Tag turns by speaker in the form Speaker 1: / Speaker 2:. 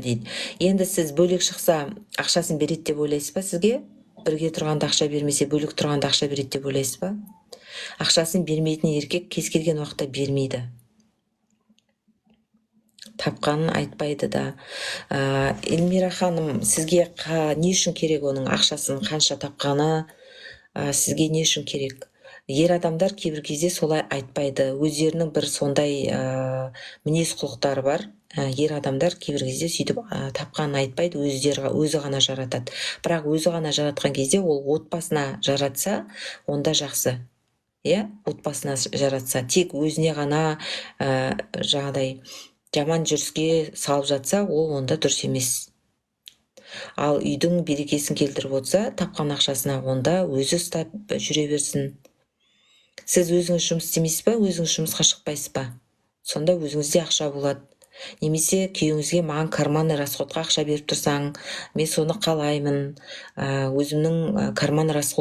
Speaker 1: Дейді. Енді сіз бөлек шықса, ақшасын береді деп ойлайсыз ба сізге? Бірге тұрғанда ақша бермесе, бөлек тұрғанда ақша береді деп ойлайсыз ба? Ақшасын бермейтін еркек кез келген уақытта бермейді. Тапқанын айтпайды да. Эльмира ханым, сізге не үшін керек оның ақшасын қанша тапқаны? Сізге не үшін керек? Ер адамдар кейбір кезде солай айтпайды, өздерінің бір сондай мінез құлықтары бар. Ер адамдар кейбір кезде сөйтіп тапқанын айтпайды, өздері өзі ғана жаратады. Бірақ өзі ғана жаратқан кезде, ол отбасына жаратса, онда жақсы, иә, отбасына жаратса. Тек өзіне ғана жаңағыдай жаман жүріске салып жатса, ол онда дұрыс емес. Ал үйдің берекесін келтіріп отырса тапқан ақшасына, онда өзі ұстап жүре берсін. Сіз өзіңіз жұмыс істемейсіз ба? Өзіңіз жұмысқа шықпайсыз ба? Сонда өзіңізде ақша болады. Немесе күйеуіңізге: «Маған карманный расходқа ақша беріп тұрсаң, мен соны қалаймын, өзімнің карман расход